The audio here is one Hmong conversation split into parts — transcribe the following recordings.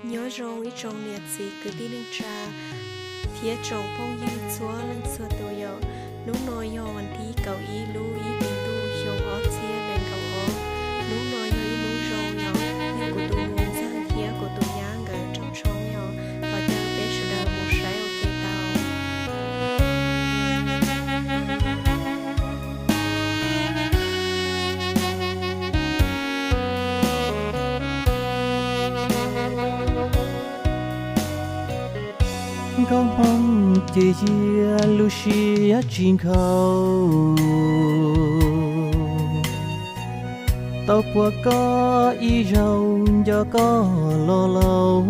Nyob zoo ib tsoom niam txiv kwv tij neej tsa thiab tsoom phooj ywg txhua leej txhua tus yom. Hnub no yog vas thib kaum ib lub ib hlis ntuj xyoo ob txhiab nees nkaum ob. Hnub no yog ib hnub zoo yom, yog kuv tus ntxhais thiab kuv tus nyab nkawd rooj tshoob yom, thov caw peb sawv daws mus saib ua ke tau. Nkauj Hmoob ces cia lub siab tsis nkhaus, tau puas koj ib zaug nco koj los laus.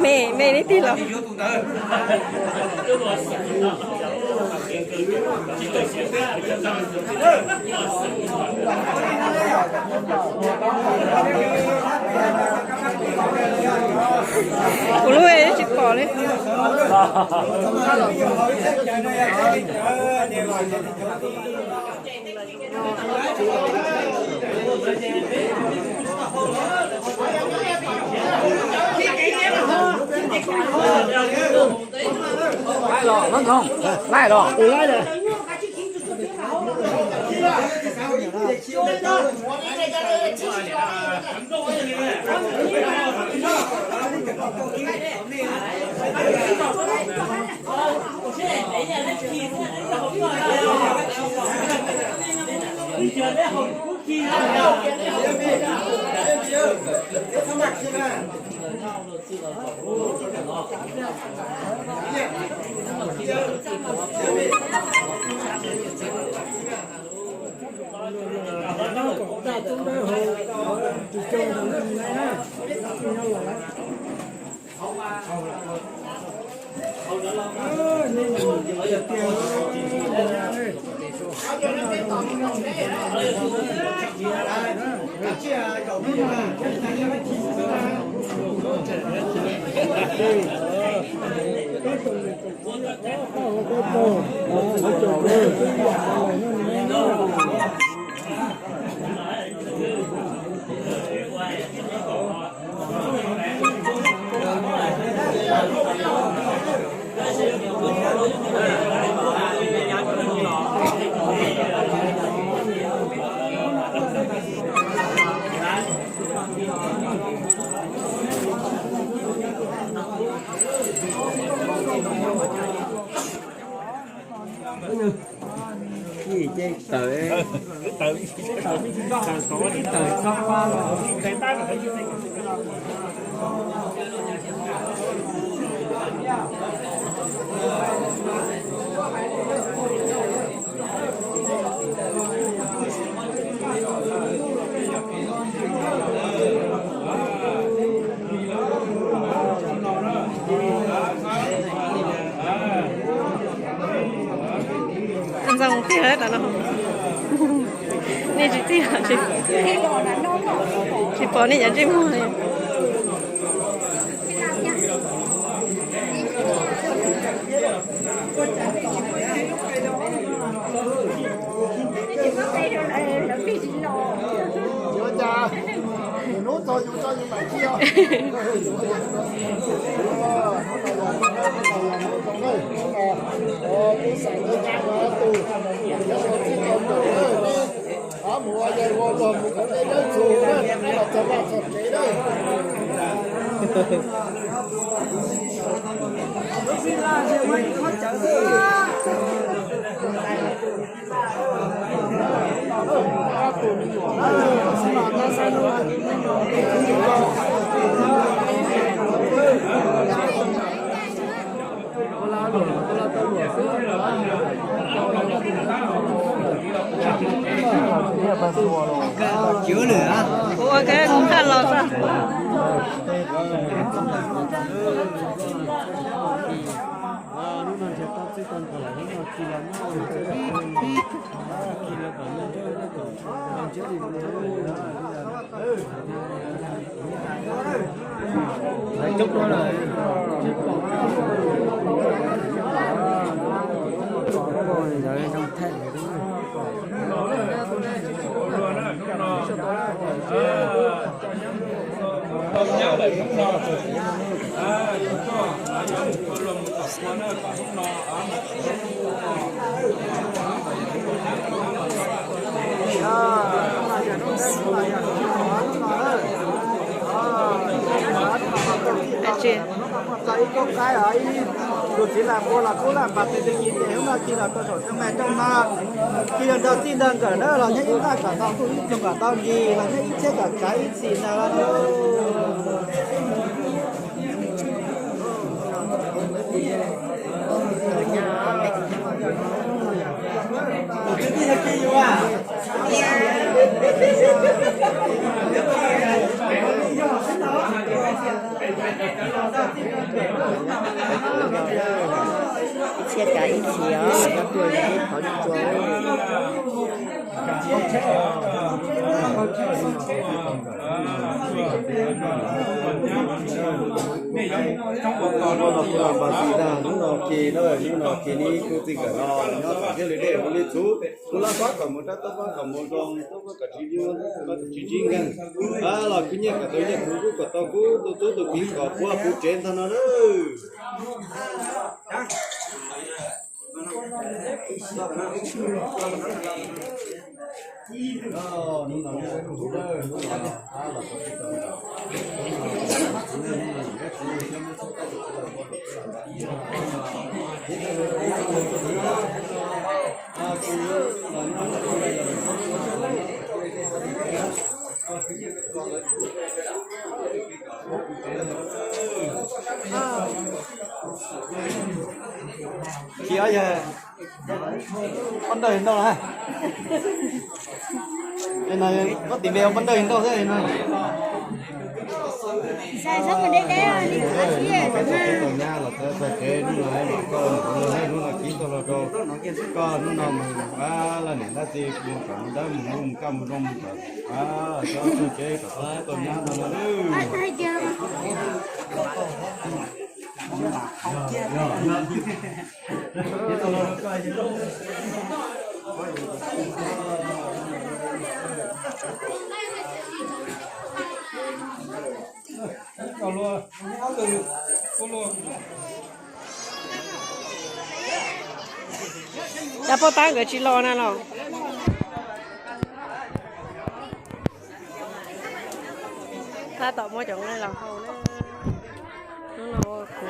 Me, me neb tig los. Kuv lub tsis pom li. Laij los, Hmoob Thooj, laij los. Ntxoog tiag tas no. Nej tsis txij los tsis, tsis pom nej cov ntsej muag li. Yuav cas, hnub txog yus tso yus mam txij os. Mus ua yawg ua luag mus kom deb dawb txug na, los txog vaj txog tsev na. Ua ke kuv qaj los xwb. Tus txiv lam pua los kub lam pas tes tes kis tes hnub no kis los rau saum tsev mas rau no, kis los nrog txij nrog nkawm na los nyob ib ntaj kom tau ntuj ib txoos kom tau nkis los nyob ib txhiab kom tsav ib txhis ntag. Ib txhiab tsav ib txhis os, koj tuaj ib qhov ib txhua. Hnub no kis, hnub no kis neb kuj txij nkawm no nyob tom thiaj li dej ua li txhuv, kuv laj fab kom mus rab toj fab kom mus zoo, tub kom tsis nyob, tsis ntsib nkeeg, los khwv nyiaj kom tau nyiaj, khwv kub kom tau kub, tu tub tu kiv kom puv puv tsev ntag no na. Kis yog pab ntawj ntau na. Koj tim npe ua pab ntawj ntau thiab no. Tau nyab los txog txog tsev hnub no, koj hnub no kib tau los rau koj hnub no mus, laj niam dab tsi mus kom mus dawb mus lub mus kaj mus zoo mus kom txog txog tsev kom tau tub tau nyab no no. Cov poj tab nkawd tsis los na los? Tab tom muab cov nqaij los hau na. Hnub no ua kuv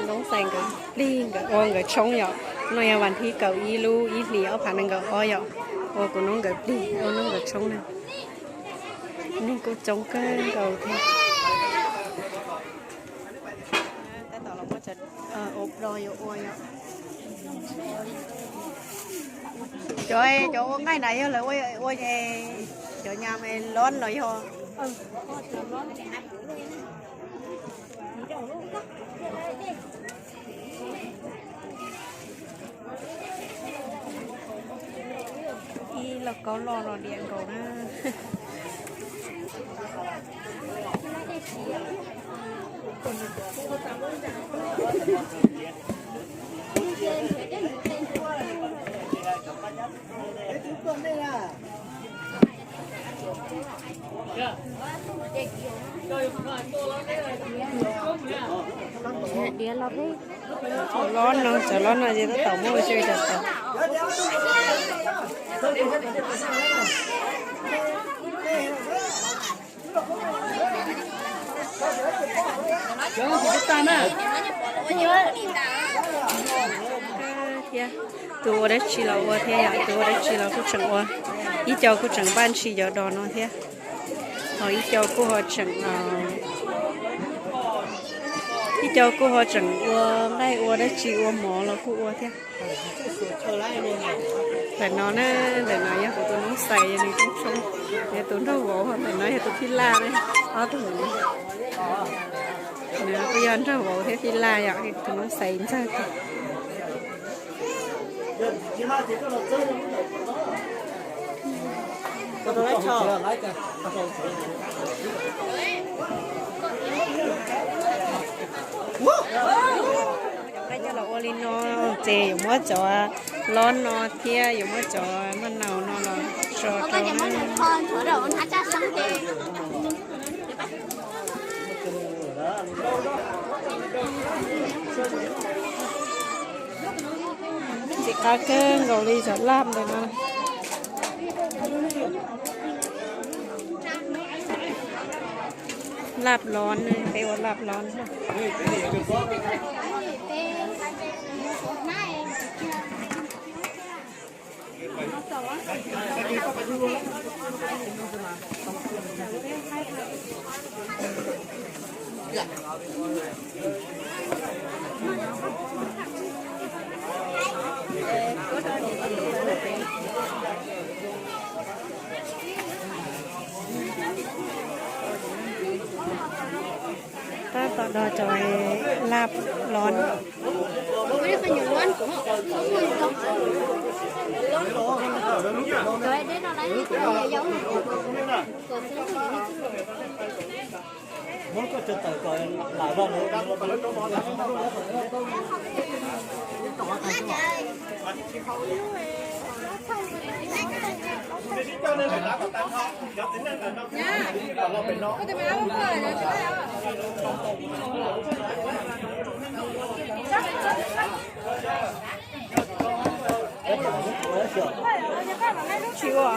noob xais nkawd plig nkawd ua nkawd tshoob yom. Hnub no yog vas thib kaum ib lub ib hlis ob phav nees nkaum ob yom. Ua kuv noob nkawd plig ua noob nkawd tshoob na. Neeg kuj coob kawg nkaus thiab. Tab tom los muab cov ua plo yuav ua yom. Cov, cov ua nqaij na yog lawv ua, ua cov nyas los yog ib lauj kaub loj los diam nkaus na. Diav los peb, cov lob no, cov lob no ces tab tom muab ua tso cov tau. Thiab tus ua dab tsi los ua thiab yom, tus ua dab tsi los kuj tseem ua, ib co kuj tseem npaj ntshis cov dos no thiab. Ho ib co kuj ho tseem, ib co kuj ho tseem ua nqaij ua dab tsi ua mov los kuj ua thiab. Ntawm no na, ntawm no yog kuv tus noob xais yog nws tub tshoob, yog tus nraug vauv, ntawm no yog tus phij laj ne, ob tug ntawm no. Nws kuj yog nraug vauv thiab phij laj yom, tus noob xais ntxawg. Cov nqaij coj los ua li no, ces yuav muab cov lob no thiab yuav muab cov maj naus no los tso rau. Ntxim qab kawg nkaus li cov laj ntawm no. Laj lob, peb ua laj lob. Tab tom do cov laj lob. Tsis ua.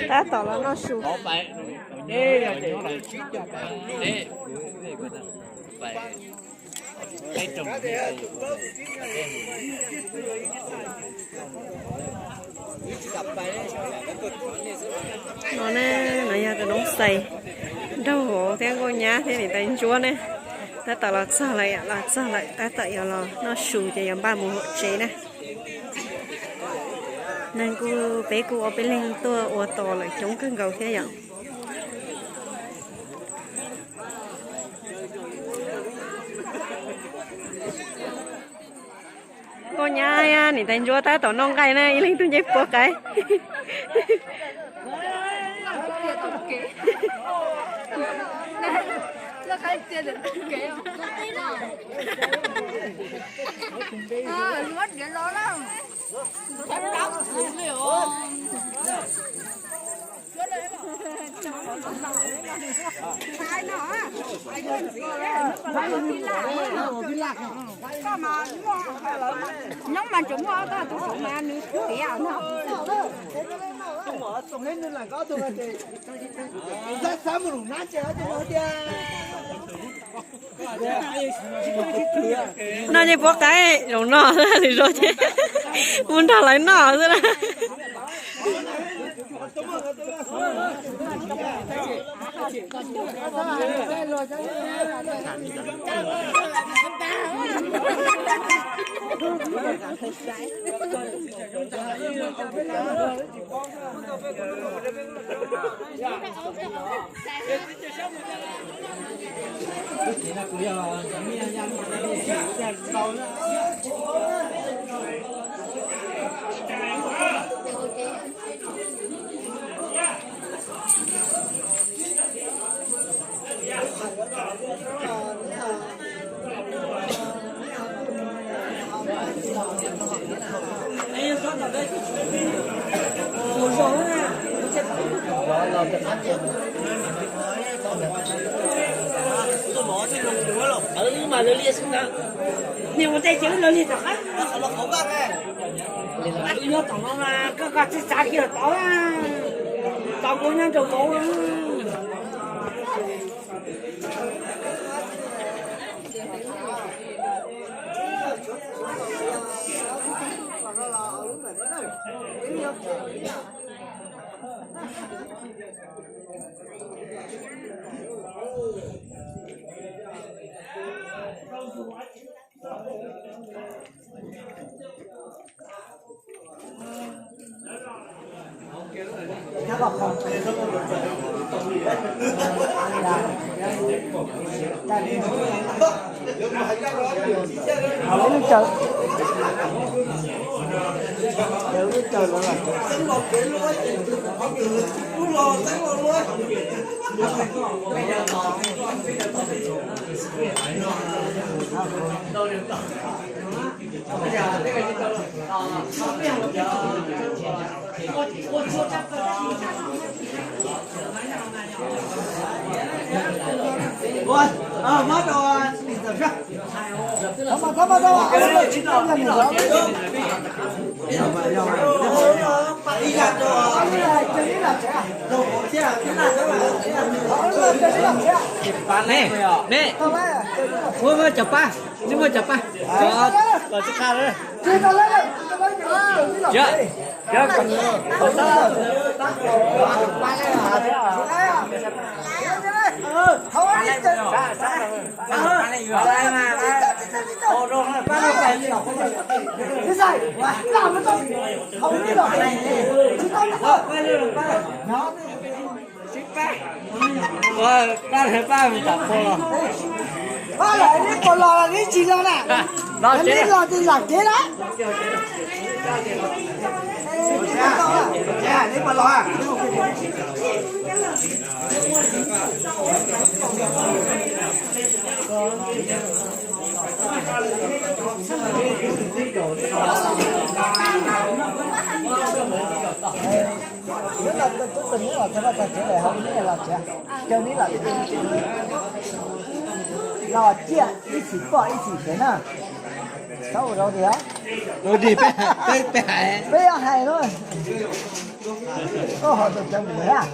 Tab tom los noj su. No ne, no yog tus noob xais, nraug vauv thiab nkauj nyab thiab niam tais ntsuab ne. Tab tom los txog lawm, los txog lawm, tab tom yuav los noj su ces yuav npaj mus hauv tsev na. Neeg kuj, peb kuj ua peb leeg tuaj ua tos lawm coob kawg nkaus thiab yom. Nkauj nyab niam tais ntsuab tab tom noj nqaij na, ib leeg tug ncej puab qaib. Nyob mas tseem muaj ob tug tus tus mas nws tiav no. Noj ncej puab qaib zoo no, lwm zaus ces mus nrog lawv noj xwb na. Niag ua ntej ces lawv lig tom qab. Nyob tom no mas koj koj txij txav kiag tod, tod kuv nyob rau vauv. Lub caws, lub caws lawm. Ne, ne, muaj muaj cov paj, nej muaj cov paj. Los tsis qha lawm. Yog, yog. Pab, pab, pab, pab los, neb puas los los neb tsis los na? Neb los ces lam kev na. Neb los tub tug neb los txog vaj txog tsev lawm, ho neb los tsev, caw neb los, los ciaj ib txhis poj ib txhis pem na. Txhob ua rau tias, peb, peb hais, peb yuav hais no. Koj ho tus cov mus thiab.